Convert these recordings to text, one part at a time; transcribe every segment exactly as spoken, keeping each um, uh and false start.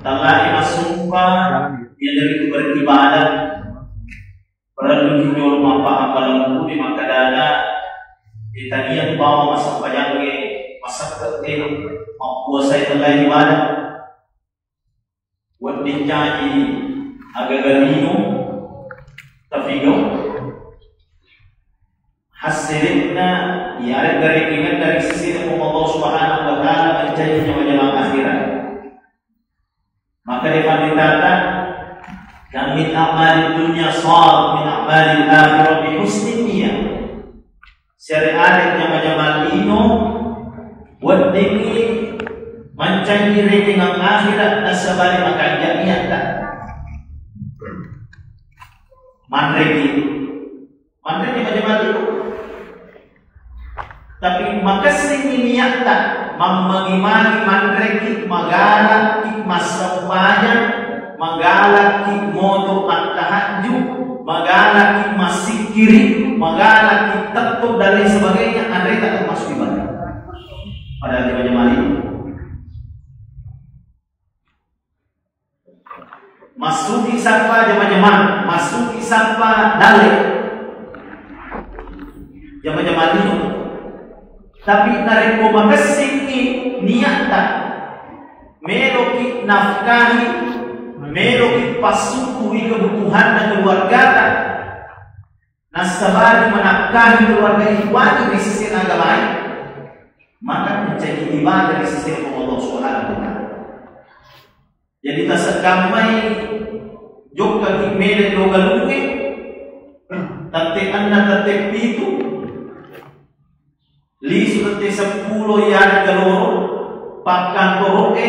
Tallae massompa, iyanaritu beribadah. Parelluki jolo mappahang balengku di makkedana, itania tu bawang massempajangnge, masekke tena, mappuasai tallae ibadah. Wedding jaji agaga lino tafigau, hasilna iyarega rekengenna ri sesena Puang Allah Subhanahu wa Ta'ala mancaji jama-jamang akhirat. Maka de panditata, kam min a'malid dunya sarat min a'malil akhirah bi husnin niyah. Seare'na jama-jamang lino weddingngi mancaji rekengeng akhirat nasabari makanja niatta. Manreki, manreki jama-jamang lino. Tapi makessingngi niatta, mammagi-magi manreki, magalaki massempajang, magalaki moto mattahajju, magalaki massikkiri, magalaki tetto dan lain sebagainya, anreta termasuk ibadah. Padahal jama-jamang lino. Massuki sappa jama-jamang, massuki sappa dalle. Jama-jamang lino. Tapi narekko makessingngi niatta, meloki nafkahi, meloki passukkui kebutuhanna keluargata, nasabari manafkahi keluarga itu wajib ri sesena agamae, maka menjadi ibadah ri sesena Allah Subhanahu wa Ta'ala. Jadi tasekkammai jokkaki mele do galungnge, tette enna, tette pitu, lisu tette seppulo iyana kaloro, pakkantoro'e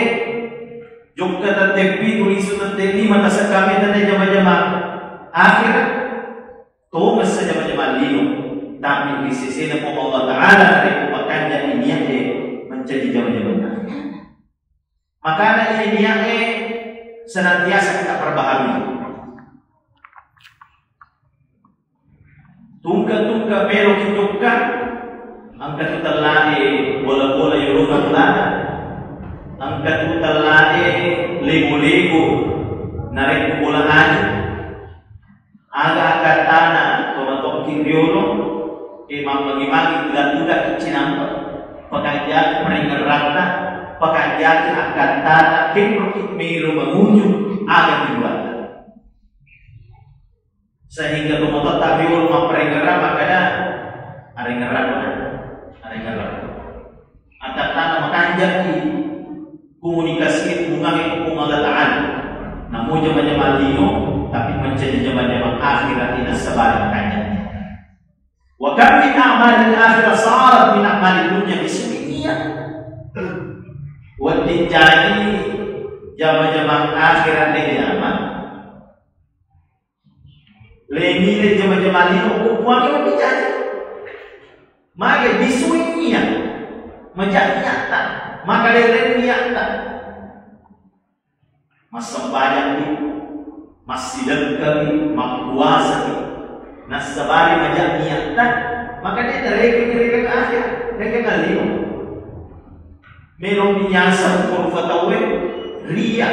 jokka tette pitu, lisu tette lima, tasekkammai tette jama-jamang akhirat, tongessa jama-jamang lino, tapi ri sesena Puang Allah Ta'ala narekko makanjani niatte mancaji jama-jamang akhirat. Makana iye niae senantiasa kita perbaharui. Tungke-tungke melo ki jokka, engka tu tellae bola-bola yolona bolana, engka tu tellae lego-lego narekko bola anu. Aga akkattana to matokki riolo, e mammagi-magi tula-tula cinampa, pakajaki parengngerratta, pakajaki akkattana, kenroki melo manguju aga dibuatta. Sehingga to matotta riolo mapparengngerra makkada, arengngerra, arengngerra. Akkattana makanjaki komunikasi hubungangnge ko Puang Allah Ta'ala. Namo jama-jamang lino, tapi mancaji jama-jamang akhirat nasabari makanjaki. Wa kam min a'malil akhirah sarat min a'malid dunya bismillah. Wedding jaji jama-jamang akhirat de jama. Leni le jama-jamang lino ko Puang wedding jaji. Mage bisui nia, maja niatta, makalele niatta. Massempajang ni, massidengkeng ni, mappuasa ni. Nassabari maja niatta, maka de rekeng, rekeng akhirat, rekeng lino. Melo minyasa rupa-rupa tauwe, ria.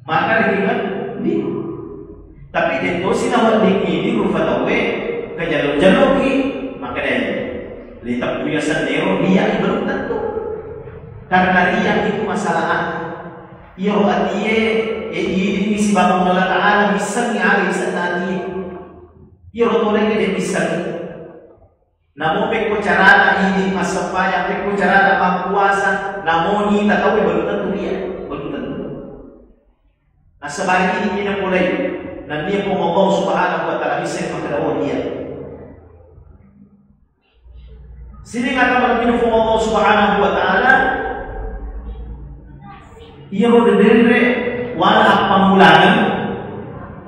Maka rekeng lino. Tapi de tosi nawedding idi rupa tauwe, kejalo-jaloki, maka de. Liteppu yaseng ero ria, belum tentu. Karena ria itu masalah ati. Iyaro atie, e, idini sibawa Allah Ta'ala, missengi aga isenna atie. Iyaro tolenge de missengi. Namo pekko carana idi massempajang, pekko carana mappuasa, namo nita tauwe belum tentu ria, belum tentu. Nasabari idi napolei, nennia Puang Allah Subhanahu wa Ta'ala missengi makkeda, oh, ria. Sining ata mabbine Puang Allah Subhanahu wa Ta'ala, iyaro denre wala appammulangeng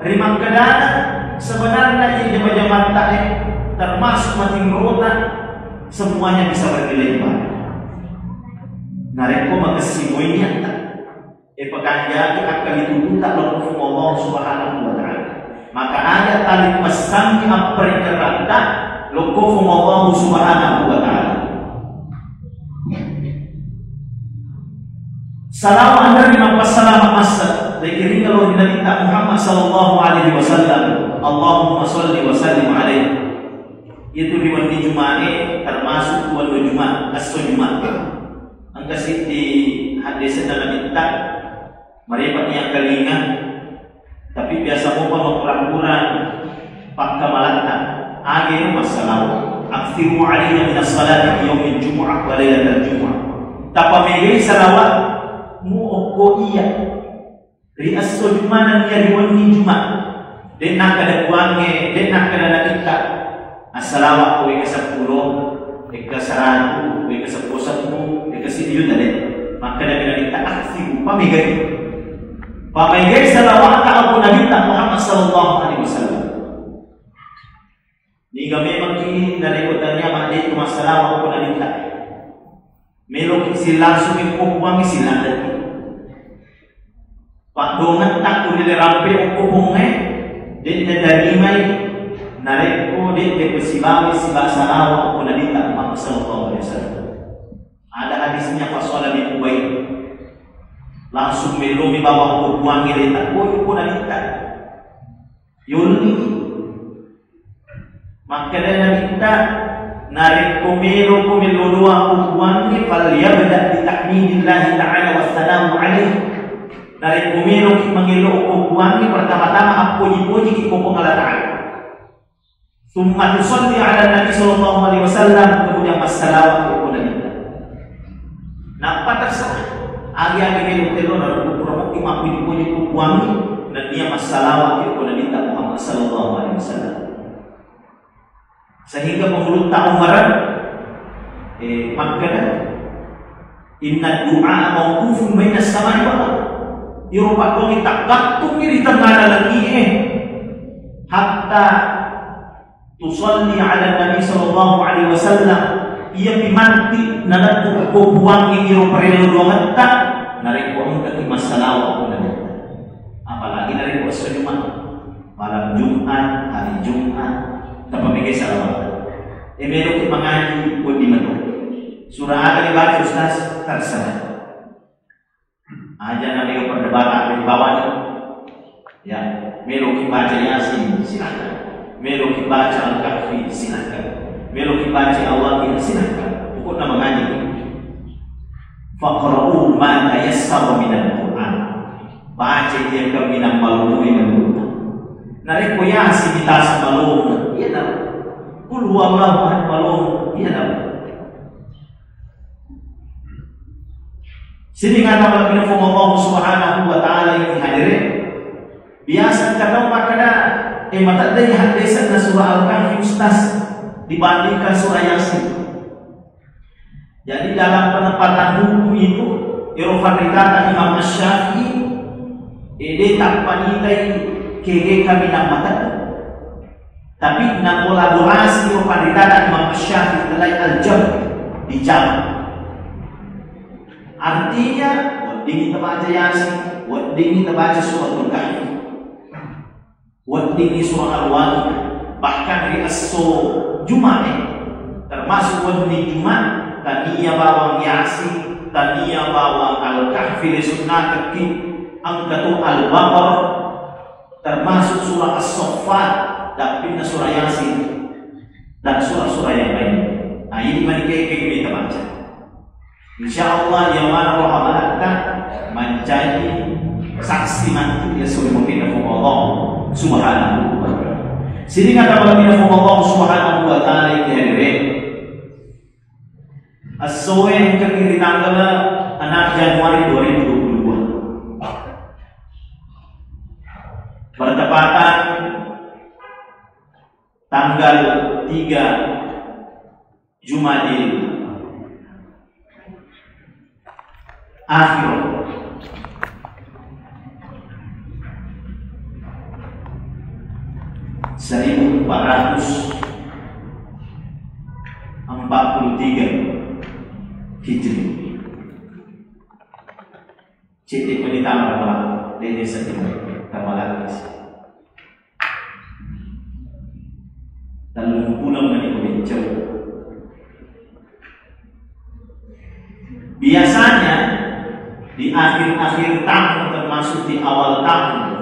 ri makkedana, sebenarna iya jama-jamatta e termasuk matinrota, semuanya bisa bernilai ibadah. Narekko makessing moi niatta. E, pakanjaki akkalitututa lokko Puang Allah Subhanahu wa Ta'ala. Maka aga tali pessangi apparengngerratta lokko Puang Allah Subhanahu wa Ta'ala. Salawat dari mappassalama massa, rikiring lao ri Nabitta Muhammad sallallahu alaihi wasallam. Allahumma salli wa sallim alaihi. Itu ri wenni Juma'e, termasuk wenni Juma', esso Juma'. Engka siddi haddesenna Nabitta, marepa ni akkalinga, tapi biasa mopa makurang-kurang pakkamalatta. Age massalawa. Akthiru alayya minas salati fi yaumil jumu'ah wa lailatal jumu'ah. Tapamegai salawatmu okko iya ri esso Juma' nennia ri wenni Juma'. De' nakkeda Puangnge, de' nakkeda Nabitta, assalawa ko wega seppulo, wega seratu, wega seppulo sebbu, wega siddi juta, de'. Makkeda Nabitta, akthiru, pamegai. Pamegai salawat okko Nabitta Muhammad sallallahu alaihi wasallam. Niga memang ki narekko tania madde' tu massalawa okko Nabitta. Meloki silangsung ko Puangnge siladdeki. Paddongetta ko ri rampe okko Puangnge, de' natarimai narekko de' napasibawa sibawa salawat okko Nabitta Muhammad sallallahu alaihi wasallam. Ada hadisnya, fasala bi Ubay. Langsung melomi bawa okko Puangnge, de' takko okko Nabitta. Yolli. Makkeda Nabitta, narekko meloko mello doa ko Puangnge, falyabda bi tahmidillahi ta'ala wa tsana'u alaihi. Narekko meloki mangello ko Puangnge, pertama-tama appoji-pojiki ko Puang Allah Ta'ala. Tsumma tusalli ala Nabi sallallahu alaihi wasallam, kemudian massalawat ko Nabitta. Nappa terserah. Agi-agi melo tello, narekko pura mokki mappuji-puji ko Puangnge, nennia massalawat ko Nabitta Muhammad sallallahu alaihi wasallam. Sehingga pengulutta Umar, eh, makkeda, inna du'a mauqufun bainas samai wal ard. Iro paddoangnge taggattungngi ri tengngana langi'e, hatta tusalli ala Nabi sallallahu alaihi wasallam, iyapi matti nalettu ko Puangnge iro parellau doangetta, narekko engkaki massalawat ko Nabitta. Apalagi narekko esso Juma', malam Jumat, hari Jumat, tapamegai salawat. E, meloki mangaji, wedding meto. Surah aga dibaca, Ustaz? Terserah. Aja namanya perdebatan di bawah ni. Ya, meloki baca Yasin, silakan. Meloki baca Al-Kahfi, silakan. Meloki baca Al-Waqiah, silakan. Pokokna mangaji. Faqra'u ma tayassara minal Qur'an. Baca iya kaminang malomo e menurut. Narekko Yasin mitasa malomo, iya tau. Qul huwallahu ahad malomo, iya tau. Sining ata malebbi'na Puang Allah Subhanahu wa Ta'ala yang hadir. Biasa engka tau makkeda, eh, mateddeng haddesenna surah Al-Kahfi, Ustaz, dibandingkan surah Yasin. Jadi, dalam penempatan buku itu, ero fanritata Imam Asy-Syafi'i, eh, de' tappanitai kege kaminang mateddeng. Tapi nakolaborasi ro panritata Imam Syafi'i, nalai al-jam', dijama'. Artinya, weddingngi tabaca Yasin, weddingngi tabaca Suratul Kahfi, weddingngi surah Al-Waqiah. Bahkan ri esso Juma'e, termasuk wenni Juma', tania bawang Yasin, tania bawang Al-Kahfi, ri sunnah kekki, engka to Al-Baqarah, termasuk surah As-Saffat, dampinna surah Yasin, dan surah-surah yang lain. Nah, ini mani keke kita baca. Insya Allah, yang mana roh amalatta menjadi saksi nanti ya, seluruh kita Allah Subhanahu wa Ta'ala. Sini kata Allah Subhanahu wa Ta'ala yang dihadiri. Essoe engkaki ri tanggal enam Januari dua ribu dua puluh dua. Bertepatan tanggal tiga Jumadil Akhir. Seribu empat ratus empat puluh tiga Hijri. Cedde' mani tama Ramalang, dede' seddi Ramalang. Tellung pulo mani ko beccau. Biasanya Di akhir-akhir tahun, termasuk di awal tahun,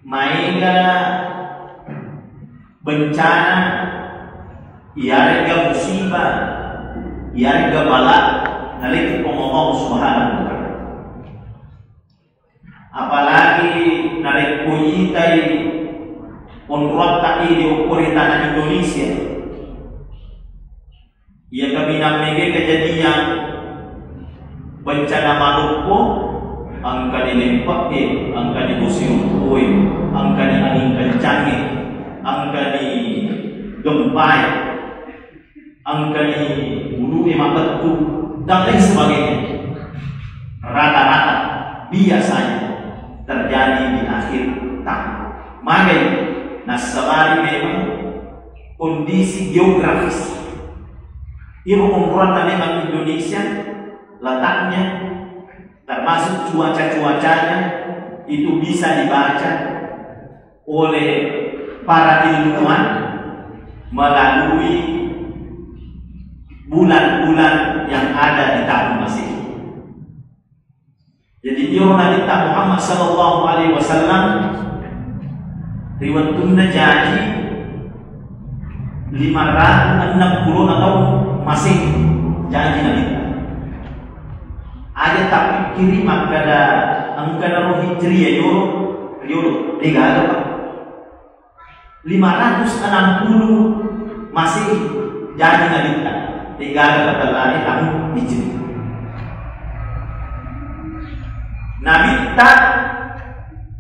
maega bencana, iyarega musibah, iyarega bala, naleki Puang Allah Subhanahu wa Ta'ala. Apalagi narekko itai onroatta idi okko ri tanah Indonesia. Iya kaminang mega kejadian bencana maloppo, engkani lempe'e, engkani bosi loppoe, engkani anging kencangnge, engkani gempae, engkani ulu'e mapettu, dan lain sebagainya. Rata-rata biasanya terjadi di akhir tahun. Magai nassabari memang kondisi geografis. Iro onroanna memang Indonesia, letaknya, termasuk cuaca-cuacanya, itu bisa dibaca oleh para ilmuwan melalui bulan-bulan yang ada di tahun Masehi. Jadi, iyaro Nabitta Muhammad sallallahu alaihi wasallam ri wettunna jaji lima ratus enam puluh taung Masehi, jaji Nabitta. Aja tappikkiri makkada engkana ro Hijriyah yolo, yolo, degaga, Pak. Lima ratus enam puluh Masehi jaji Nabitta, degaga patellana tahun Hijriyah. Nabitta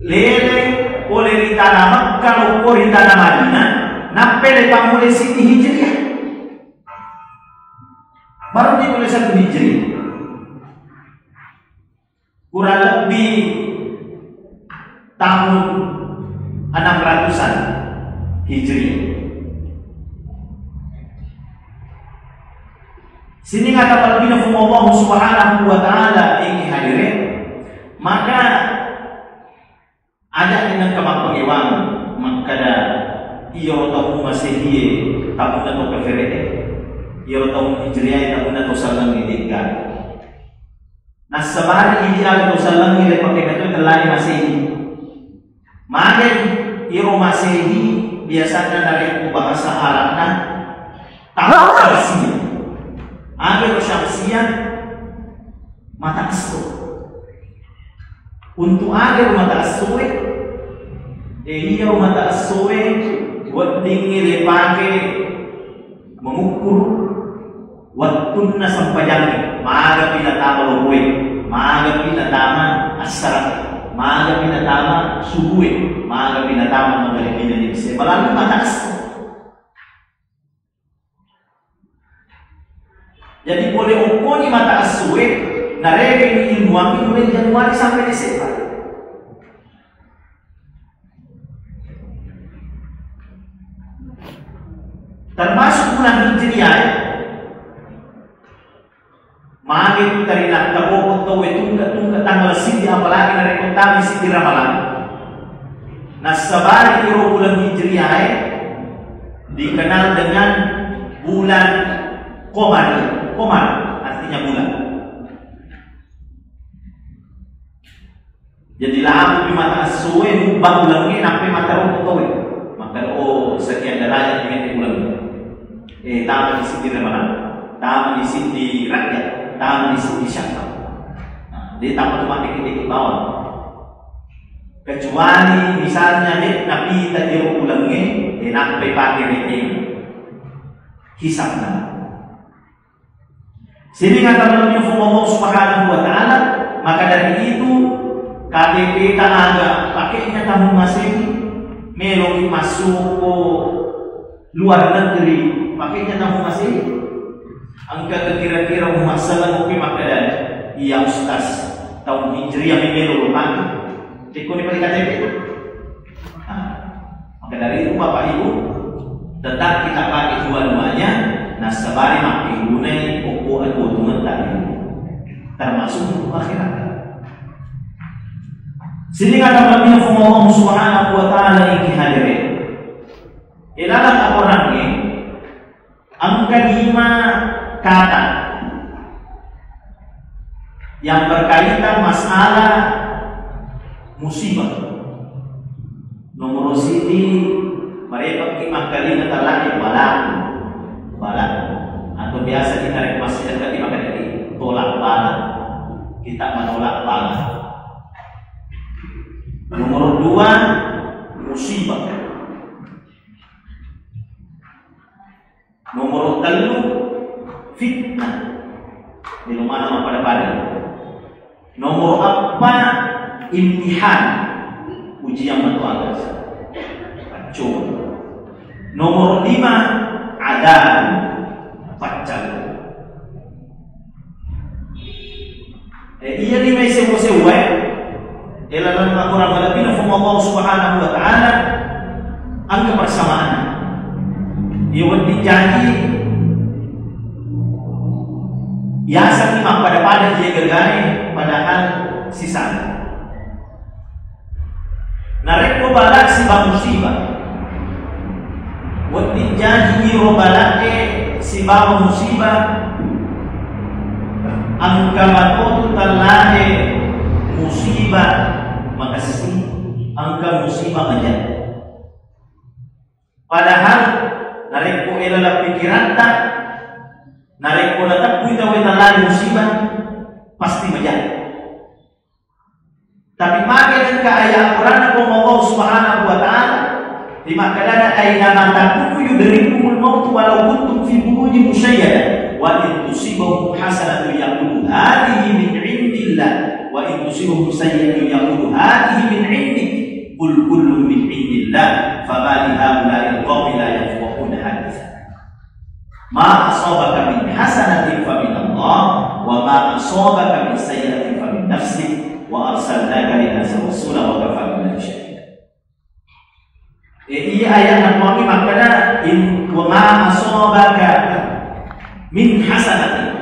lele pole ri tanah Makkah, loppo ri tanah Madinah, nappa le pammula siddi Hijriyah. Baru dia mulai satu Hijriyah. Kurang lebih tahun enam ratusan Hijriah. Sining ata palebbina Puang Allah Subhanahu wa Ta'ala, engka hadere, maka aja engka mappangewang makkada, iyaro taung Masehie taunna to kafere'e, iyaro taung Hijriae taunna to sellengnge, de'ga. Nassabari idi aga to sellengnge le pake metto tellani Masehi. Magani iro Masehi biasanna narekko bahasa Arabna tahun Syamsiah. Aga ro Syamsiah, mata esso. Untuk aga ro mata essoe? Eh, iya ro mata essoe weddingngi le pake mengukur wettunna sempajangnge, magapi natama loppoe, magapi natama assara'e, magapi natama subue, magapi natama magaribina, nisse melalui mata esso. Jadi pole okkoni mata essoe, narekeni ilmuangngi mulai Januari sampai Desember. Termasuk bulan Hijriah, eh. Magi tu tari nattaro tauwe tungke-tungke tanggal siddi, apalagi narekko tanggal siddi Ramalang. Nassabari iro bulan Hijriah, eh, dikenal dengan bulan Komar. Komar artinya bulan. Jadi lamupi mata essoe, mubba ulengnge, nappai mata ro towe. Makkeda, oh, sekian derajat mette ulengnge. Eh, tama di siddi Ramalang, tama di siddi Rajab, tama di siddi Syawal. Nah, de' tama tu maddikit-dikit bawang. Kecuali misalnya de' napita iro ulengnge, eh, nappai pake rete. Hisabna. Sining ata malebbina Puang Allah Subhanahu wa Ta'ala, maka dari itu, K T P ta aga pakenya tahun Masehi, meloki massuko luar negeri pakenya tahun Masehi. Engka kira-kira umma selleng upi makkeda, iya Ustaz, tahun Hijriah mi melo lo pake. Tekkoni pake K T P. Nah, maka dari itu, Bapak Ibu, tetap kita pakai dua-duanya, nassabari makkegunai okko atuo-tuongetta, termasuk untuk akhirat. Sining ata malebbina Puang Allah Subhanahu wa Ta'ala, engka hadere. Ilalang akorangnge, engka lima kata. Yang berkaitan masalah musibah. Nomor siji, mereka ki mangkalinga talaki bala, bala, atau biasa kita reklamasi dan kita maka jadi tolak bala. Kita menolak bala. Nomor dua, musibah. Nomor tellu, fitnah. Di mana pada-pada. Nomor empat, imtihan. Ujian matuatas. Paccoba. Nomor lima, adab. Paccal. Eh, iya lima sewa-sewa, eh. Elanan Al-Quran malebina Fuang Allah Subhanahu wa Ta'ala, angka persamaan. Iya wedding jaji, biasa ni mappada-pada iya gagae, padahal sisana. Narekko bala siba musibah, wedding jaji iro balae sibawa musibah, engka matotu tallae musibah makessing, engka musibah maja. Padahal narekko ela lappikiratta, narekko nateppui tauwe tallae musibah, pasti maja. Tapi magi engka ayat Al-Quran Puang Allah Subhanahu wa Ta'ala, di makkadana, "Ainama takunu yudrikumul mautu walau kuntum fi burujin musyayyada, wa in tusibahum hasanatun yaqulu hadhihi min indillah, wa in tusibahum sayyi'atun yaqulu hadhihi min indik, qul kullun min indillah, fama li haula'il qaumi la yafqahuna haditha." Ma asabaka min hasanatin faminallah, wa ma asabaka min sayyi'atin famin nafsik, wa arsalnaka linnasi rasula wa kafa billahi syahida. Eh, iya ayat Nabi makkada, in, wa ma asabaka min hasanatin.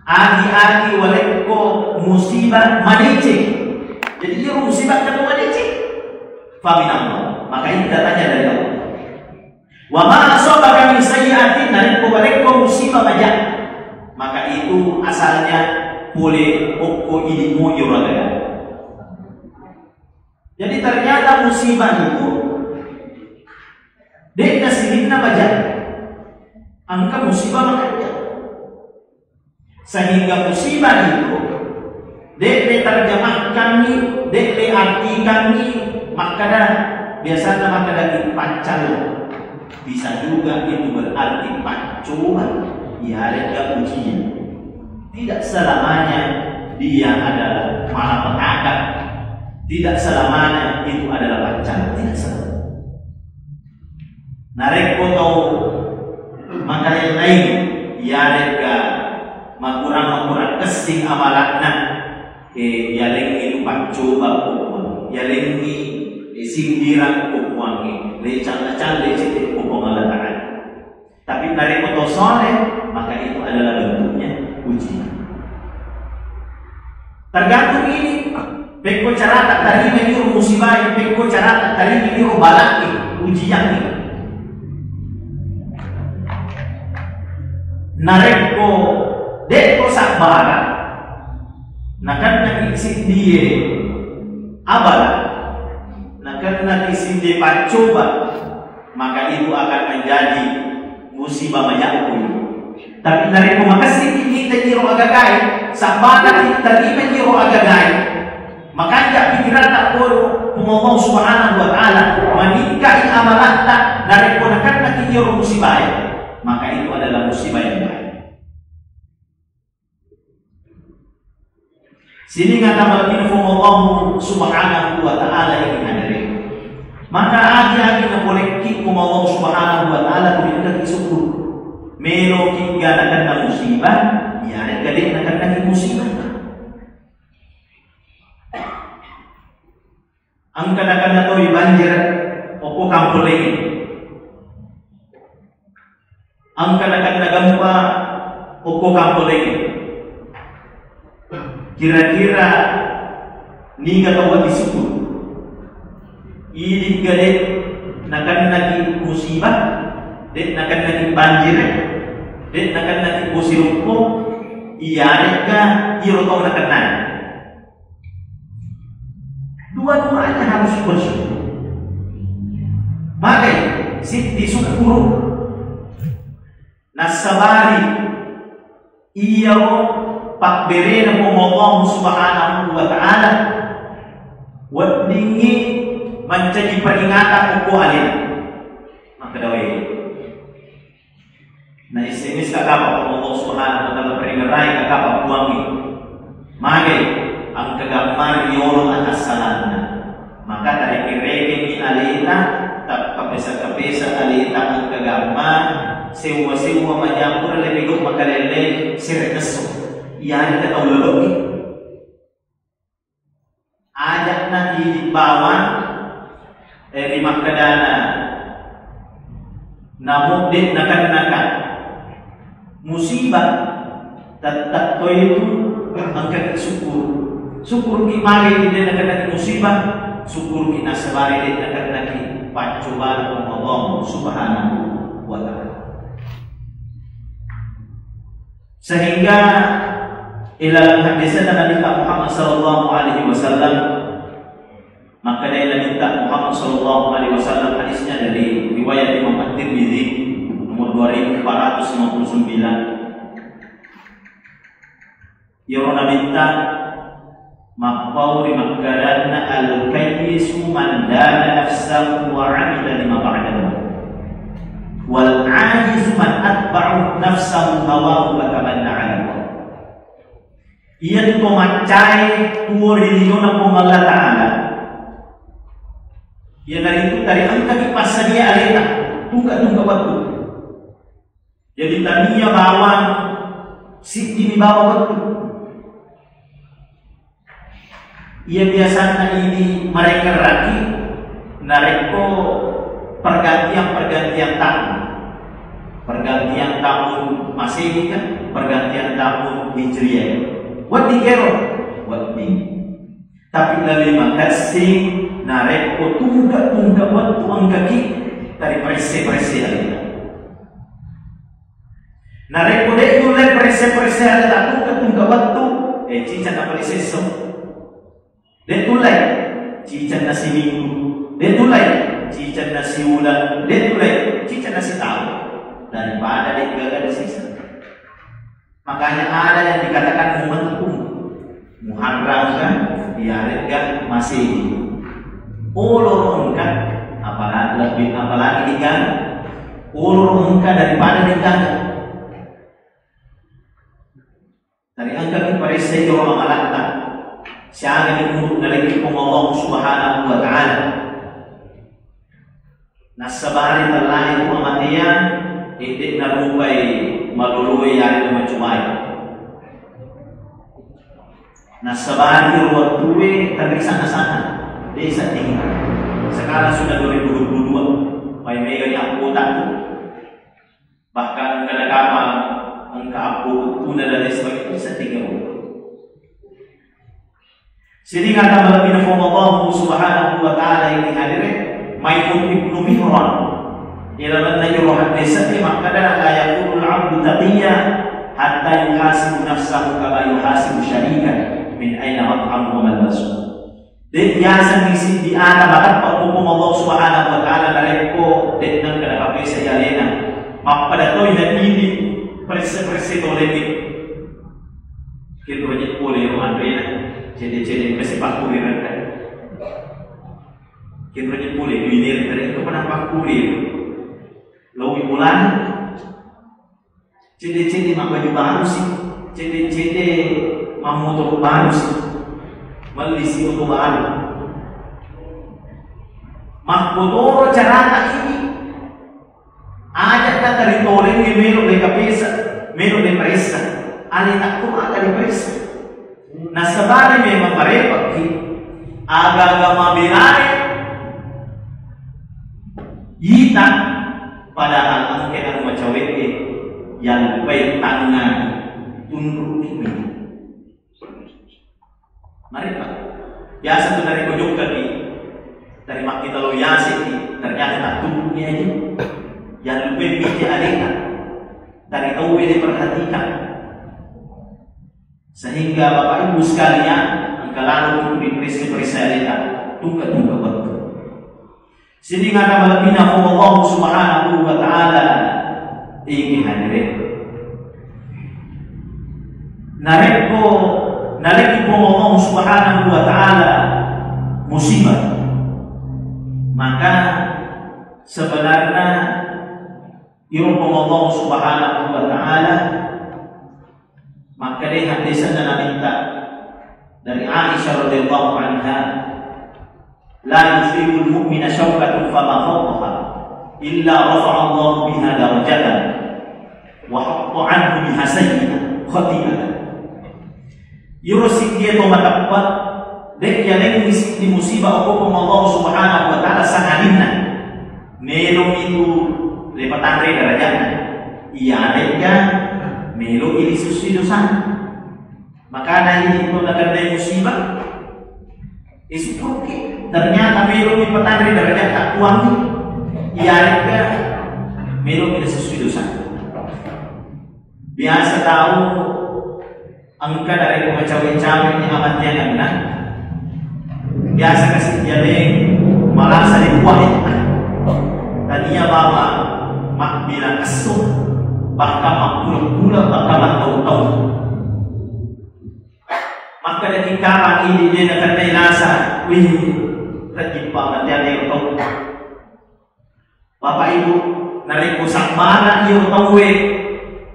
Agi-agi walekko musibah madeceng. Jadi, iya musibah kan madeceng. Faminallah. Maka ini datanya dari Allah. Wa ma asabaka min sayyi'atin, narekko barekko musibah maja, maka itu asalnya pole okko idi mojo ragaga. Jadi ternyata musibah itu de'na sininna maja, engka musibah makanja. Sehingga musibah itu, de' le terjemahkanni, de' le artikanni, makkada, biasanya makkada itu paccal. Bisa juga itu berarti paccoba, iyaregga ujian. Tidak selamanya dia adalah malapetaka. Tidak selamanya itu adalah paccal. Tidak selamanya. Narekko tau makalain-lain, iyaregga makurang-makurang kessing amalakna, eh, yalengngi tu paccoba ko Puang, yalengngi, eh, sindirang ko Puang, eh, le calla-calla cedde ko Puang Allah Ta'ala. Tapi narekko tau soleh, maka itu adalah bentuknya ujian. Tergantung ini, pekko carata tarima iro musibai, pekko carata tarima iro balai, ujianni. Narekko de'ko sabbara, nakennaki siddie abala, nakennaki siddie paccoba, maka itu akan menjadi musibah majakku. Tapi narekko makessing kita iro agagae, sabbara kita tarima iro agagae, makanja pikiranna poro Puang Allah Subhanahu wa Ta'ala, maningkai amalatta, narekko nakennaki iro musibae, maka itu adalah musibah yang baik. Sining ata malebbi Puang Allah Subhanahu wa Ta'ala yang hadir. Maka agi-agi napolekki Puang Allah Subhanahu wa Ta'ala, kulikkaki syukur. Meloki ga nakenna musibah, iyaregga de' nakenna musibah. Engka nakenna toi banjir okko kampoleng. Engka nakenna gempa okko kampoleng. Kira-kira niga tau disyukur? Idi'ga de' nakennaki musibah, de' nakennaki banjir, de' nakennaki bosi loppo, Iyaré'ga iro tau nakennai. Dua-duanya harus bersyukur. Magai siddi sukkuru. Nassabari iyaro pabbéréna Puang Allah Subhanahu wa Ta'ala weddingngi mancaji peringatan okko aléna. Makkeda waé. Na S M S ka kapang Puang Allah Subhanahu wa Ta'ala, paringerai ka kapang Puangnge. Magai, engka gammang riolo atassalanna. Maka tarekeng-rekengngi aleta, takkapesa-kapesa aleta engka gammang, sewwa-sewwa majapura lebbi gau makalelle sere esso. Iyarega tau loloki. Aja'na idi bawang, eh, ri makkedana, namo de' nakennaka musibah, tette'to itu engkaki syukur. Syukurki magi de' nakennaki musibah, syukurki nasabari de' nakennaki paccobaan Allah Subhanahu wa Ta'ala. Sehingga ilalang hadisnya Nabi Muhammad sallallahu alaihi wasallam, maka dari Nabi Muhammad sallallahu alaihi wasallam, hadisnya dari riwayat Imam At-Tirmidzi nomor dua ribu empat ratus lima puluh sembilan. Iyaro Nabitta mappau ri makkadanna, "Al-kayyisu man dana nafsahu wa amila lima ba'dal maut. Wal ajizu man atba'u nafsahu hawahu wa tamanna 'ala Allah." Iyatu to maccaé tuo ri liona Puang Allah Ta'ala, iyanaritu tariangkaki passadia aleta, tungka-tungka wettu. Jadi tania bawang siddimi bawang wettu. Iya biasanna idi marengerraki narekko pergantian-pergantian tahun. Pergantian tahun Masehi kan, pergantian tahun Hijriah. Wedding kero? Wedding. Tapi lebih makessing narekko tungka-tungka wettu engkaki tariparesse-paresse aleta. Narekko de' nulle paresse-paresse aleta tungka-tungka wettu, eh, ciceng napalessesso. De' tullei, ciceng nasiminggu. De' tullei, ciceng nasiuleng. De' tullei, ciceng nasitaung. Daripada de' gaga disisa. Makanya ada yang dikatakan momentum. Muharram kan, iyaré'ga Masehi. Oloro engka, apalagi lebih, apalagi digaga. Oloro engka daripada digaga. Tariangkaki paressai jolo amalatta. Siaga ni untuk naleki Puang Allah Subhanahu wa Ta'ala. Nassabari tellae tu amateang, eh, de' narupai maloloe yarega macobai. Nassabari ro wettue tarisana-sana, de' sadding. Sekarang sudah dua ribu dua puluh dua, pai megani appota tu. Bahkan engka nakama engka appotuna dan lain sebagainya, itu sadding ro. Sining ata malebbina Puang Allah Subhanahu wa Ta'ala ini hadire, Maimun ibnu Mihran. Ilalanna iro haddese'e makkada, "La yakunul abdu taqiyya hatta yuhasibu nafsahu kama yuhasibu syarikan min aina mat'amuhu wa malbasuhu." De' biasa ni siddi ata mateppe' ko Puang Allah Subhanahu wa Ta'ala narekko de' nengka nakapesa alena. Mappada toi na idi presse-presse tolenge. Kenro je pole ro anrena, cede-cede kasi pakkurirengka. Kenro je pole duinere tadi itu pernah pakkurir. Lawi bulan, cede-cede mabbaju baru sih, cede-cede mammotor baru sih, melli si oto baru. Makkotoro carata ini. Aja' na taritolengnge melo le kapesa, melo le paressa. Aleta ko aga le paressa. Nasabari memang marepekki. Aga-aga mabelae ita, padahal engke anu macawe'e yang lupai tangnga tunruki. Mari, Pak. Biasa tu narekko jokkaki, dari makkita lo yaseki, ternyata tak tunggu ni aja. Yang lupa mikir alena. Dari tahu beda perhatikan. Sehingga Bapak Ibu sekalian, engka lalo itu diperiksa-periksa leta, tungke-tungke betul. Sining ata malebbina Puang Allah Subhanahu wa Ta'ala, iki hadire. Narekko naleki Puang Allah Subhanahu wa Ta'ala musibah, maka sebenarnya iro Puang Allah Subhanahu wa Ta'ala makkeda hadisna Nabitta dari Aisyah radhiyallahu anha, "La yusibul mu'mina syauqatun fama fawqaha illa rafa'allahu biha darajatan wa hatta anhu biha sayyi'ah khati'atan." Iyaro siddi e to mateppe, de' yalengngi siddi musibah okko Puang Allah Subhanahu wa Ta'ala sangadinna melo itu lepatanre darajatna. Iyaregga melo ilisusui dosana. Makana ini itu nakennai musibah. Isukurki, ternyata melo mi patanre darajatta Puang. Iyaregga melo mi ilisusui dosana. Biasa tau engka narekko macawe-cawe ni amatteangenna, biasa kasi jaleng malasa di kuah. Tania bawang mabbilang esso, bahkan mabbula-bula, bahkan mattau-tau. Makkeda tingkarang idi de nakennai lasa, wih, rejippa mate ane tau. Bapak Ibu, narekko sabbara iyaro tauwe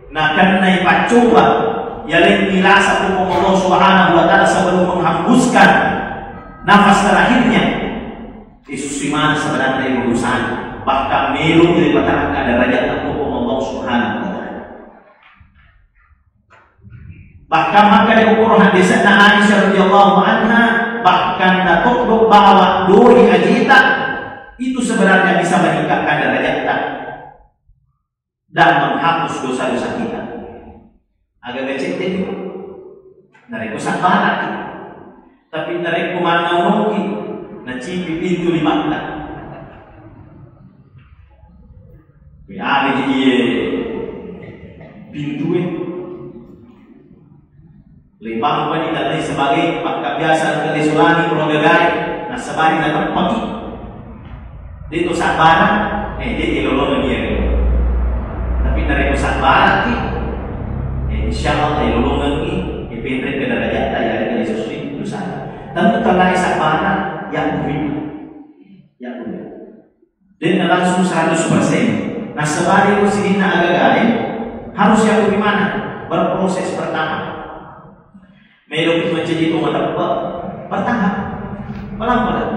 nakennai paccoba, yalengngi lasa Puang Allah Subhanahu wa Ta'ala sebelum menghembuskan nafas terakhirnya, isusui maneng sebenarnya iyaro dosana, bahkan melo ri patarangka derajat Puang Allah Subhanahu wa Ta'ala. Bahkan makkeda okoro hadisna Aisyah radhiyallahu anha, bahkan natoddo bawa doi ajeta, itu sebenarnya bisa meningkatkan darajatta dan menghapus dosa-dosa kita. Aga gacette juga. Narekko sabbaraki. Tapi narekko mannaunauki, nacipi pintu limatta. Aga ji iye pintue. Lebang pani tallai sebagai pakkabiasa tallai sulani pro gagae, nasabari nateppaki. De' to sabbara, eh, de' ilolongeng iya. Tapi narekko sabbaraki, eh, insya Allah ilolongengngi, eh, penreng ke darajatta, ya, dari sesuai dosana. Tentu tallai sabbara, ya, ya. De' na langsung seratus persen. Nasabari ko sininna agagae, harus yakko di mana? Berproses bertahap. Melo ki mancaji to mateppe, bertahap. Pelan-pelan.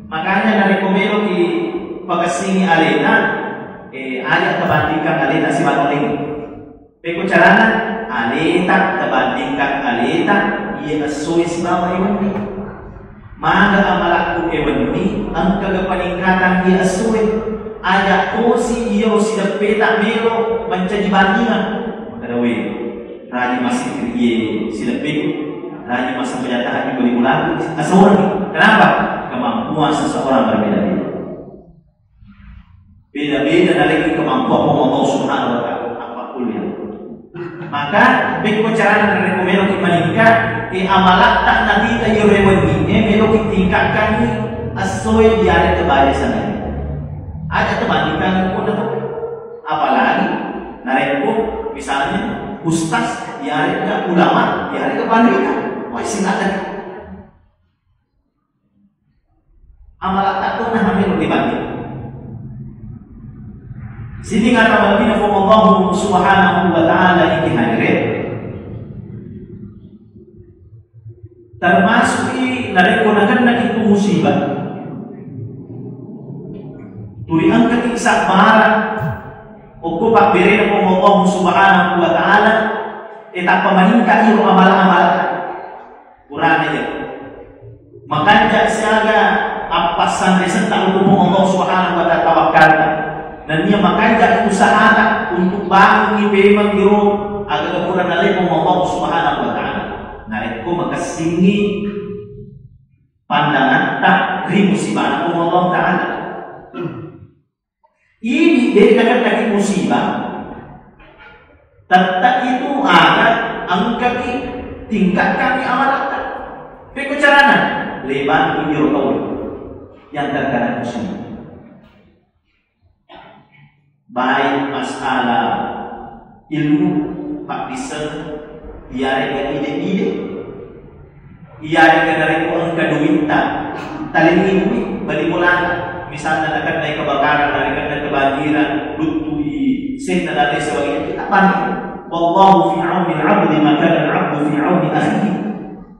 Makanya narekko melo ki pakessingi alena, eh, aja tabandingkan alena sibawa alena. Pekko carana, aleta tabandingkan aleta, iye essoe sibawa wenni. Maga amalakku e wenni, engkaga peningkatan iye essoe. Aja tosi iyaro sideppeta melo mancaji bandingan. Makkeda we, rajin massikkiri iye sideppeku, rajin massempajang tahajud di bulanku, asoreng. Kenapa? Kemampuan seseorang berbeda-beda. Beda-beda naleki kemampuan Allah Subhanahu wa Ta'ala. Apa kuliah? Maka, pekko carana narekko meloki maningka, e, amalatta napita iyo rewenni, e, meloki tingkatkan essoe diare kebaja sana. Aja tebandingkan pun dapat. Apalagi narekko misalnya ustaz diare ke ulama, diare ke pandita. Wah, silakan. Amalatta tona hamil dibanding. Sini kata Nabi Nabi Allah Subhanahu wa Ta'ala iki hadire. Termasuk i narekko nakenna itu musibah. Tuli engka ki sabbara. Okko pabberena Allah Subhanahu wa Ta'ala. E tappa maningka iro amala-amala. Purana iya. Makanja siaga appassanre setta rukung Allah Subhanahu wa Ta'ala tawakkalta. Nennia makanja usahata untuk bangungi pemeng iro aga pura nalebong Allah Subhanahu wa Ta'ala. Narekko makessingi pandangatta ri musibana Allah Ta'ala. Ini de' nakenna ki musibah. Tetta itu aga Engkaki, tingkatkangi amalatta. Pekko carana? Lebangi iro tau yang terkena musibah. Baik masalah ilmu, paddisseng, iyarega ide-ide, iyarega narekko engka duitta, talengngi dui bali bolana. Misalna nakennai kebakaran, narekko kebanjiran, luttui senna dan lain sebagainya, kita bantu. Wallahu fi auni al-abdi ma kana al-abdu fi auni akhihi.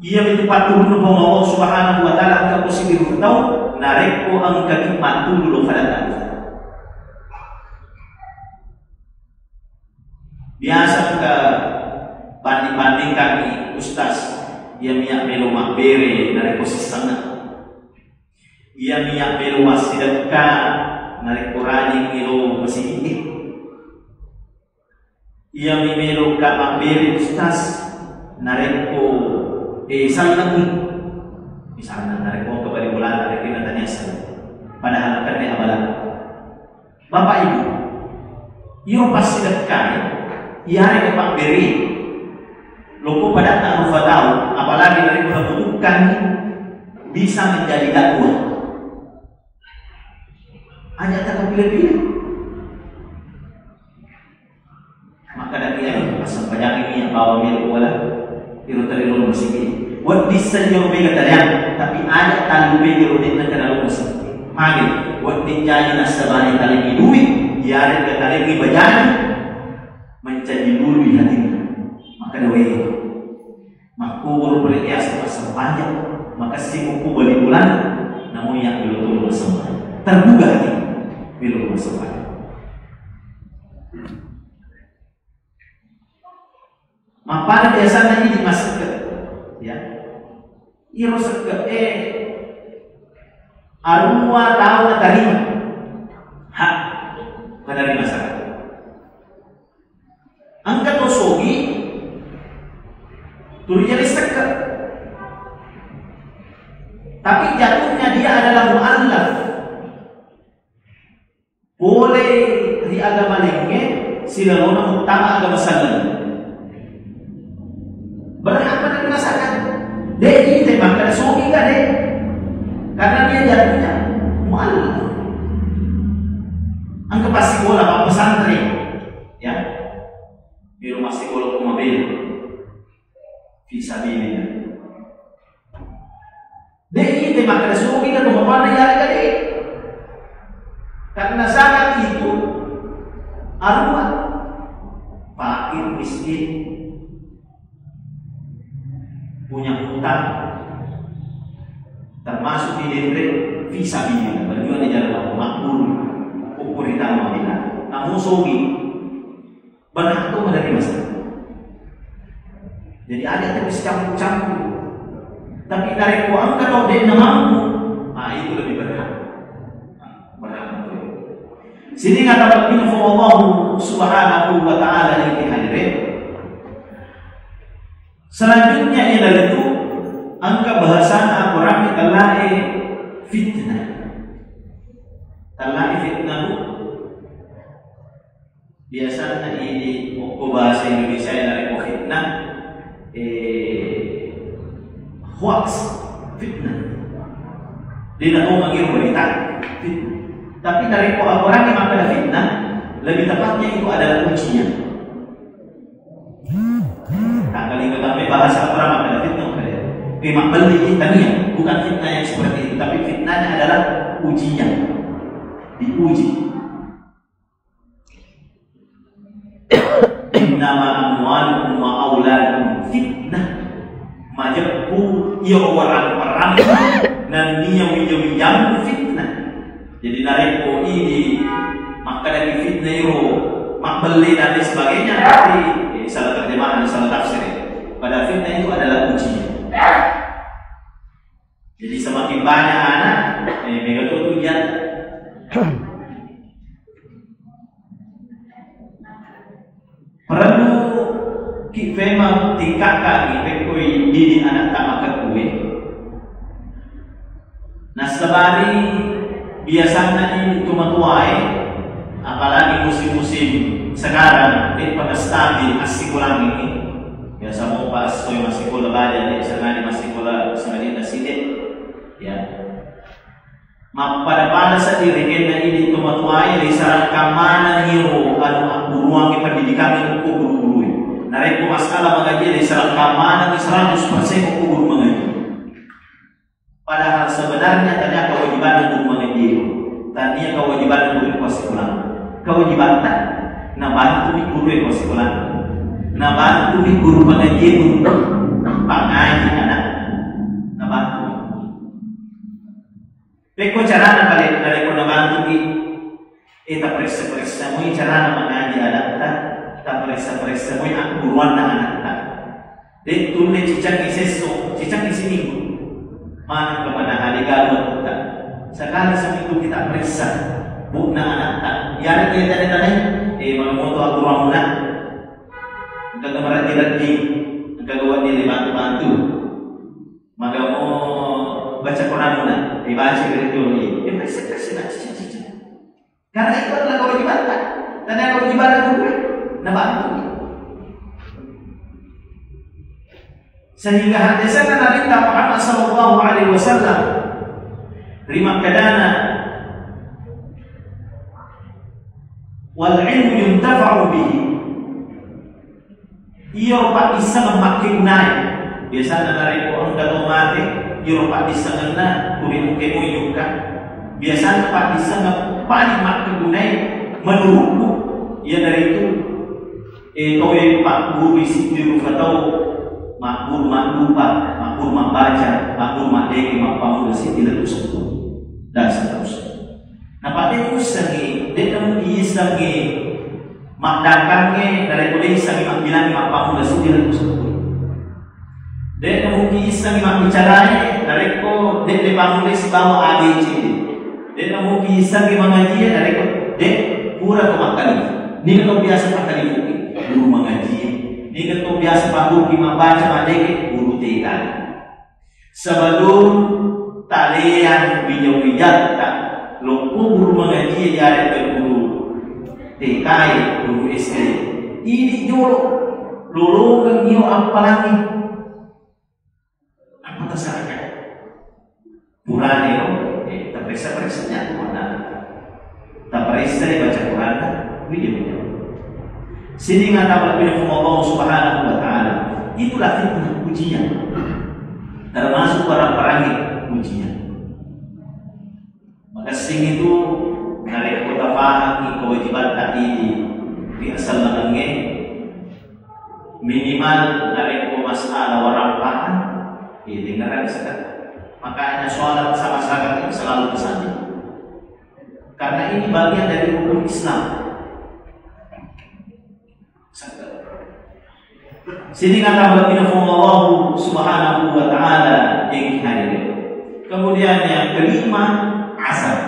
Iyamitu patturunna Puang Allah Subhanahu wa Ta'ala engka ko sibiru tau, narekko engkaki mattulung lao fadatta. Biasa engka banding-bandingkangngi, Ustaz, iyami iya melo mabbere narekko sissengnge. Iyami iya melo massidekka narekko rajing melo masigi. Iyami meloka mabbere, Ustaz, narekko, eh, sallengngi. Misalna, narekko engka bali bolana, narekko natania sallengngi. Padahal engka de abala. Bapak Ibu, iro passidekkae, iyarega pabbere. Loko padatta rufa tau, apalagi narekko nabutuhkangngi, bisa menjadi dakwah. Aja' tapile-pile. Makkeda kiya, "Passempajangi iya bawa melo wala iro tali lo masigi." Wedding senyo mega taliang, tapi aja' talu mega ro denna kana lo masigi. Magi, wedding jaji nassabari talengngi dui, iyarega talengngi bajana, mancaji lului hatinna. Makkeda wae. Makkubur pole biasa passempaja, makessing ko bali bolana, namun yang belum belum sempat tergugah hati, belum sempat. Mappana biasanya ini masuk ke, ya, iro sekke, eh, arua tau natarima hak penerima zakat. Engka to sogi, tuli jari sekke. Tapi jatuhnya dia adalah muallaf. Pole ri agama laingnge, silalona muttama agama selleng. Berhak menerima zakat. De' ite makkeda sogi ka de'. Karena dia jatuhnya muallaf. Engka passikola, Pak, pesantren. Ya. Di rumah psikolog mabela. Fisabilillah. De' ite makkeda sogi ka to mapana iya de'. Karena zakat itu arua. Fakir, miskin, punya hutang, termasuk di denre fisabilillah, berjuang di jalan Allah, makbul, ukur ditama bila. Namun sogi, berhak tu menerima zakat. Jadi ada terus campur-campur. Tapi narekko engka tau de'na mampu, ah, itu lebih berhak. Berhak tu. Sini kata Nabi Allah Subhanahu wa Ta'ala yang dihadirkan. Selanjutnya ialah itu engka bahasa Al-Quran tellae fitnah. Tellae fitnah tu biasanya di okko bahasa Indonesia yang dari fitnah, eh, hoax, fitnah. Dia nak tahu manggil berita fitnah. Tapi dari Al-Quran yang makkeda fitnah, lebih tepatnya itu adalah ujian. Nah, kalau kita pakai bahasa Al-Quran makkeda fitnah, makkeda, oke, mabbelli kita nih ya, bukan fitnah yang seperti itu, tapi fitnahnya adalah ujian, diuji. Innama amwalukum wa auladukum fitnah. Majeppu iya orang perang dan niya wija-wijamu fitnah. Jadi narekko ini makkadaki fitnah iro mabbelle dan lain sebagainya, berarti, eh, salah terjemahan, salah tafsir. Padahal fitnah itu adalah ujian. Jadi semakin banyak anak, eh, mega tu ujian. Perlu ki memang tingkatkan ki pekkoi dini anak tak makan kue. Nasabari biasanya ini tumatuae, apalagi musim-musim sekarang, eh, pada stabil asik ulang ini. Ya, Samopa esso massikola baja, de' sangadi massikola sangadinna side. Ya. Mappada-pada seddi rekenna idi tomatoae, de' sarakka manengngi ro anu, akkuruangngi pendidikangnge okko guru-gurue. Narekko masalah mangaji, de' sarakka manengngi seratus persen okko guru mangaji. Padahal sebenarnya tania kewajibanna guru mangaji, tania kewajibanna guru kuassikola. Kewajibatta nabantu mi guru kuassikola, nabantu mi guru mangaji untuk pangaji anak, nabantu. Pekko carana pale narekko nabantuki, eh, taparessa-paressa moi carana mangaji anatta, taparessa-paressa moi akkuruanna anatta. De' tulle cicangi sesso, cicangi siminggu. Maneng kemana hari galu anutta. Sekali seminggu kita periksa bu'na anatta. Iyarega tane-tane, eh, magamoto akkuruanna. Engka maraddi-raddi, engka gawani bantu-bantu. Magamo baca Quranna, dibaca gereja ini. Ya, periksa-periksa, cica-cica. Karena itu adalah kewajibatta. Tania kewajibanna guru, nabantu. Sehingga hadisnya Nabi Muhammad sallallahu alaihi wasallam ri makkedana, "Wal ilmu yuntafa'u bihi." Iyaro paddissengeng makkegunae. Biasanna narekko engka tau mate, iyaro paddissengenna tuli engka moi jokka. Biasanna paddissengeng paling makkegunae menurutku iyanaritu, eh, tauwe paggurui siddi rupa tau, magguru maddupa, magguru mabbaca, magguru maddeke, mappammula siddi lettu seppulo dan seterusnya. Napatteussengngi, de'na muissengngi maddangkangnge, narekko de'issengngi mabbilangngi mappammula siddi lettu seppulo. De'na muissengngi mabbicarae, narekko de', de' pammulai sibawa A B C D. De'na muissengngi mangajie, narekko de' pura to makkalifu. Niga to biasa makkalifuki? Guru mangajie. Niga to biasa pagguruki mabbaca maddeke? Guru T K. Sebelum taleang wija-wijatta, lokko guru mangaji, yarega guru T K, guru S D, idi jolo lolongeng iro appalangnge. Apa tasaraka? Purane ro, eh, taperessa-peressa nyatu mana. Taparessai baca Quranna, widi-widi. Sining ata malebbina Puang Allah Subhanahu wa Ta'ala. Itulah fitnah, ujian. Termasuk barang-barang ujian. Makessing itu, narekko tapahangi kewajiban tadi di, di asallangengnge, minimal narekko masalah warampahan, ya dengarkan sekali. Makanya sholat sama-sama itu selalu kesana. Karena ini bagian dari rukun Islam. Sining ata malebbina Puang Allah Subhanahu wa Ta'ala yang hadir. Kemudian yang kelima, azab,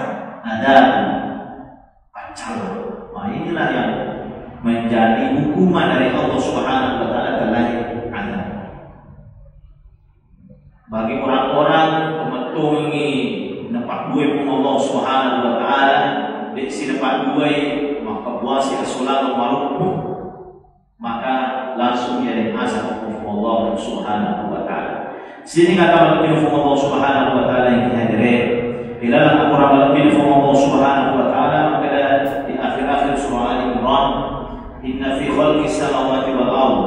adab, paccalla. Nah, inilah yang menjadi hukuman dari Allah Subhanahu wa Ta'ala, terlahir azab. Bagi orang-orang pemettongi napabbuai Puang Allah Subhanahu wa Ta'ala, de' si napabbuai makkabbuasi asolang maruppu, maka langsung ia diazab Puang Allah Subhanahu wa Ta'ala. Sining ata malebbina Puang Allah Subhanahu wa Ta'ala yang kita hadire. Ilalang Al-Quran malebbina Puang Allah Subhanahu wa Ta'ala makkeda di akhir-akhir surah Ali Imran, "Inna fi khalqis samawati wal ardh."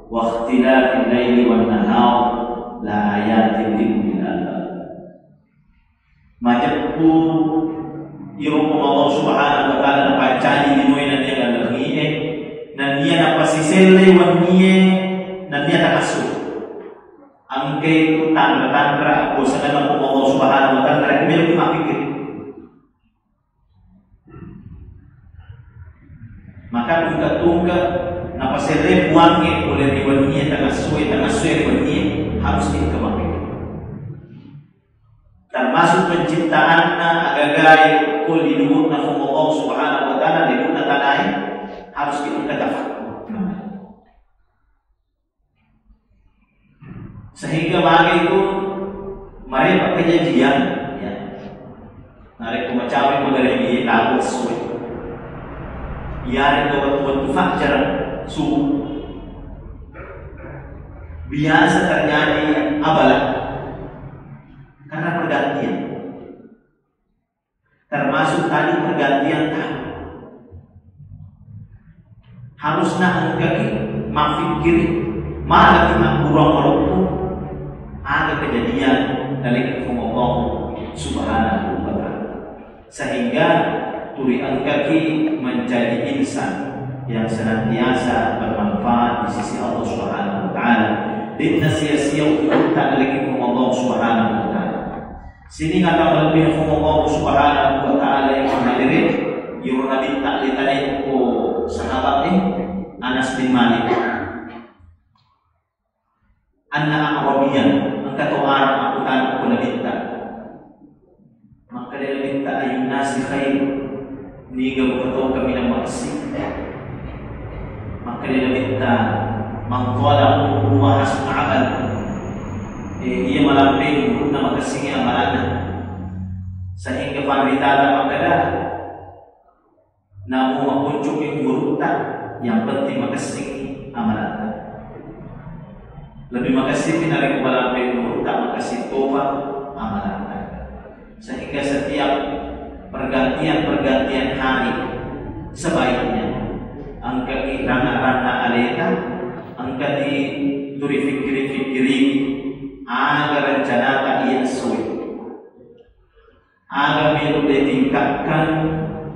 Wakhtilafil laili wan nahar la ayatin li ulil albab. Majeppu iro Puang Allah Subhanahu wa Ta'ala napancaji linoe nennia gallengie, nennia napasiselle wennie, nennia takassu. Engka itu tanra-tanra akuasangenna Puang Allah Subhanahu wa Ta'ala, narekko meloki mappikkiri. Maka tungke-tungke napaserre Puangnge pole ri wennie, tangassoe, tangassoe ri wennie, harus kita mappikkiri. Termasuk penciptaanna agaga-agae ko linuwurna Puang Allah Subhanahu wa Ta'ala, linuwurna tanae, harus kita tafakkur. Sehingga mage itu marepa kejadian, ya. Narekko macawe magaribi, tabu essoe. Iyarega wettu-wettu fajar, subuh. Biasa terjadi abala karena pergantian. Termasuk tadi pergantian tahun. Harusna engkaki maffikkiri, malaki makkurang maloppo, aga kejadian dari Allah Subhanahu wa Ta'ala. Sehingga turi engkaki menjadi insan yang senantiasa bermanfaat di sisi Allah Subhanahu wa Ta'ala. De'na sia-sia umurta dari Allah Subhanahu wa Ta'ala. Sining ata malebbi Allah Subhanahu wa Ta'ala yang hadiri, yuro Nabitta litanai ko sahabat ni, Anas bin Malik. Anna A'rabiyan, engka to Arab makkutana ko Nabitta. Makkeda Nabitta, "Ayyun nasi khair?" Niga muka tau kaminang makessing? Makkeda Nabitta, "Man qala umruhu wa hasuna amal." Eh, iya malampe umurna makessingi amalana. Sehingga panritata makkeda, namo maponcoki umurutta, yang penting makessingi amalatta. Lebih makessingi narekko malampe umurutta, makessing topa amalatta. Sehingga setiap pergantian-pergantian hari sebaiknya engkaki ranna-ranna aleta, engkaki turi fikkiri-fikkiri aga rencanata iya essoe. Aga melo ditingkatkan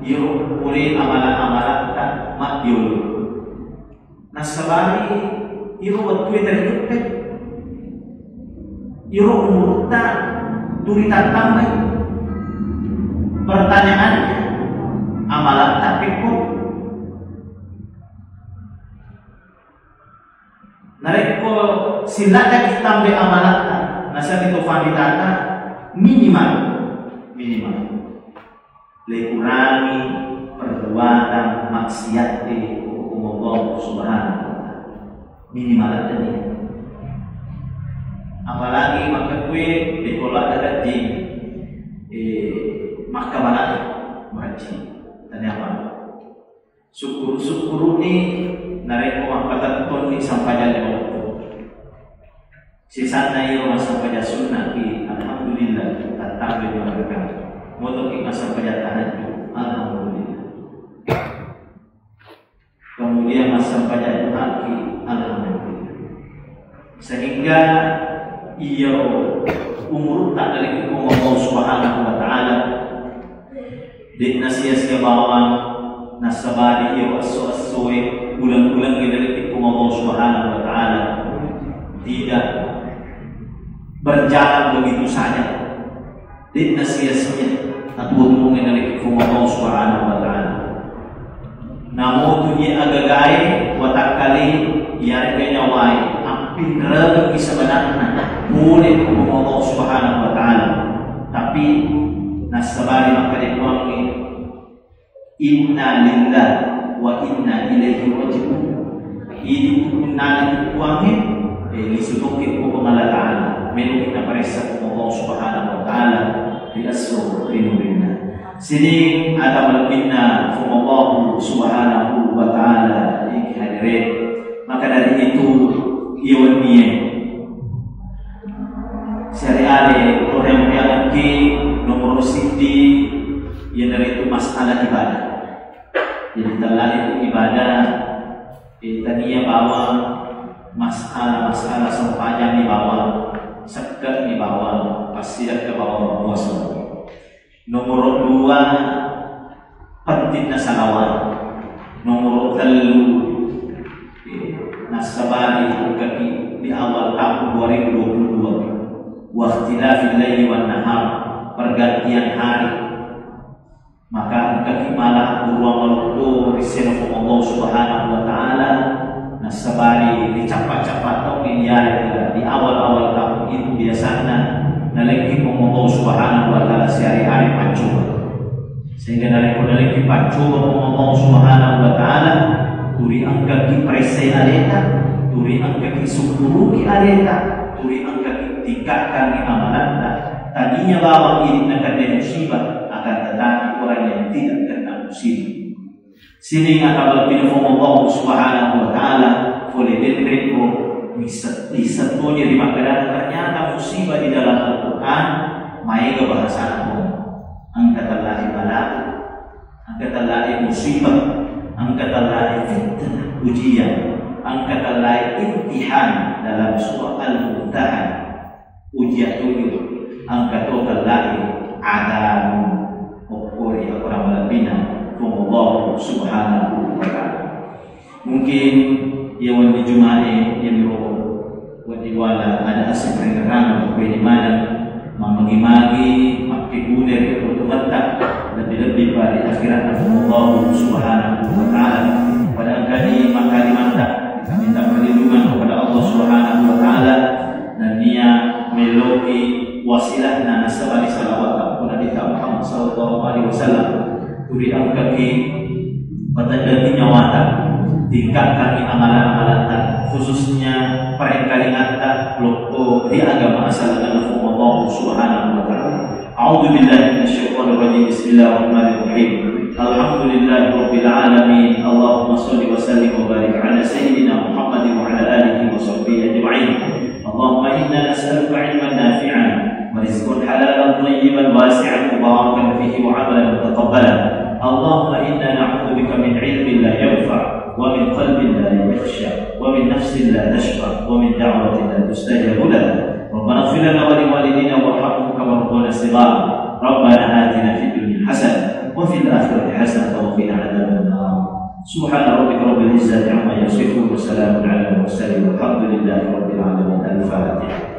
iro pole amala-amalatta maddiolo. Nassabari iro wettue tarigeppe. Iro umurutta turi tattambai. Pertanyaannya, amalatta pekko? Narekko siladdaki tambai amalatta, nasaba to fanritata minimal, minimal. Lekurangi perbuatan maksiat di hukum Allah Subhanahu wa Ta'ala. Minimal ada ni. Apalagi makkekue di kola ada di eh, makkabalai meracing. Tanya apa? Sukkuru-sukkuru ni narekko mappatettonni sampajang lima waktu. Sisanna iyaro massempajang sunnaki, alhamdulillah, tattambai barakah. Motoki massempajang tahajud, alhamdulillah. Kemudian massempajang duhaki, alhamdulillah. Sehingga iyaro umurutta dari Allah Subhanahu wa Ta'ala De'na sia-sia bawang nassabari iyaro esso-essoe, uleng-ulengnge dari tikkung Allah Subhanahu wa Ta'ala tidak berjalan begitu saja. De'na sia-sia atuo-tuongnge dari tikkung Allah Subhanahu wa Ta'ala. Namotu iya agagae watakkalei, iyarega nyawae, appinrengeng sebenarna pole ri Allah Subhanahu wa Ta'ala. Tapi nassabari makkeda Puangnge, "Inna lillahi wa inna ilaihi raji'un." Idi tu punnana tu Puangnge, eh, lisu tokki ko Puang Allah Ta'ala. Melo kita paressa Allah Subhanahu wa Ta'ala ri esso ri murinna. Sining ata malebbinna Puang Allah Subhanahu wa Ta'ala, iki hadere. Maka dari itu, iya wennie Siare-are, oriang-oriangengki nomoro siddi, iyanaritu masalah ibadah. Jadi, tellani tu ibadah, eh, tania bawang masalah-masalah sempajang ni bawang, sekke ni bawang, passidekka bawang puasa. Nomoro dua, pentingna salawat. Nomoro tellu, eh, nassabari engkaki di awal tahun dua ribu dua puluh dua. Wa ikhtilafil laili wan nahar, pergantian hari. Maka engkaki mala buruang maloppo ri senopong Allah Subhanahu wa Ta'ala. Nassabari ricappa-cappa tauwi iyarega di awal-awal tahun itu biasanna nalekki Puang Allah Subhanahu wa Ta'ala siari-ari paccoba. Sehingga narekko nalekki paccoba Puang Allah Subhanahu wa Ta'ala, turi engkaki paressai aleta, turi engkaki sukkuruki aleta, turi engkaki tingkatkanni amalatta. Tania bawang idi nakenna musibah, akan tetapi orang yang tidak kena musibah. Sining ata malebbina Puang Allah Subhanahu wa Ta'ala, pole denreko Riset-, riset toni ri makkedana, ternyata musibah di dalam Al-Quran maega bahasana. Engka tellae bala, engka tellae musibah, engka tellae fitnah, ujian, engka tellae imtihan dalam surah Al-Mumtahan. Ujian toni, engka to tellae adabun, okkori akorang malebbina Puang Allah Subhanahu wa Ta'ala. Mungkin iya wenni Jumae, iya miro wenni wala ada aseng perengerang ko ini maneng, mamagi-magi, makkegune ri keuntungatta, lebbi-lebbi pa ri akhiratna Allah Subhanahu wa Ta'ala. Pada engkani makkalimatta, minta perlindungan kepada Allah Subhanahu wa Ta'ala, nennia meloki wasilahna nasabari salawat kepada Nabi Muhammad sallallahu alaihi wasallam. Tuli engkaki patendengi nyawata, tingkatkangi amalan-amalatta, khususnya parekkalingatta lokko ri agama asalna Allah Subhanahu wa Ta'ala. A'udzu billahi minasy syaithanir rajim. Bismillahirrahmanirrahim. Alhamdulillahi rabbil alamin. Allahumma shalli wa sallim wa barik ala sayyidina Muhammadin wa ala alihi wa sahbihi ajma'in. اللهم إنا نسألك علما نافعا ورزقا حلالا طيبا واسعا مباركا فيه وعملا متقبلا. اللهم إنا نعوذ بك من علم لا ينفع ومن قلب لا يخشع ومن نفس لا تشبع ومن دعوة لا تستجاب لها. ربنا اغفر لنا ولوالدينا وارحمهم كما ربونا صغارا. ربنا آتنا في الدنيا حسنة وفي الآخرة حسنة وقنا عذاب النار. سبحان ربك رب العزة عما يصفون وسلام على المرسلين والحمد لله رب العالمين. الفاتحة.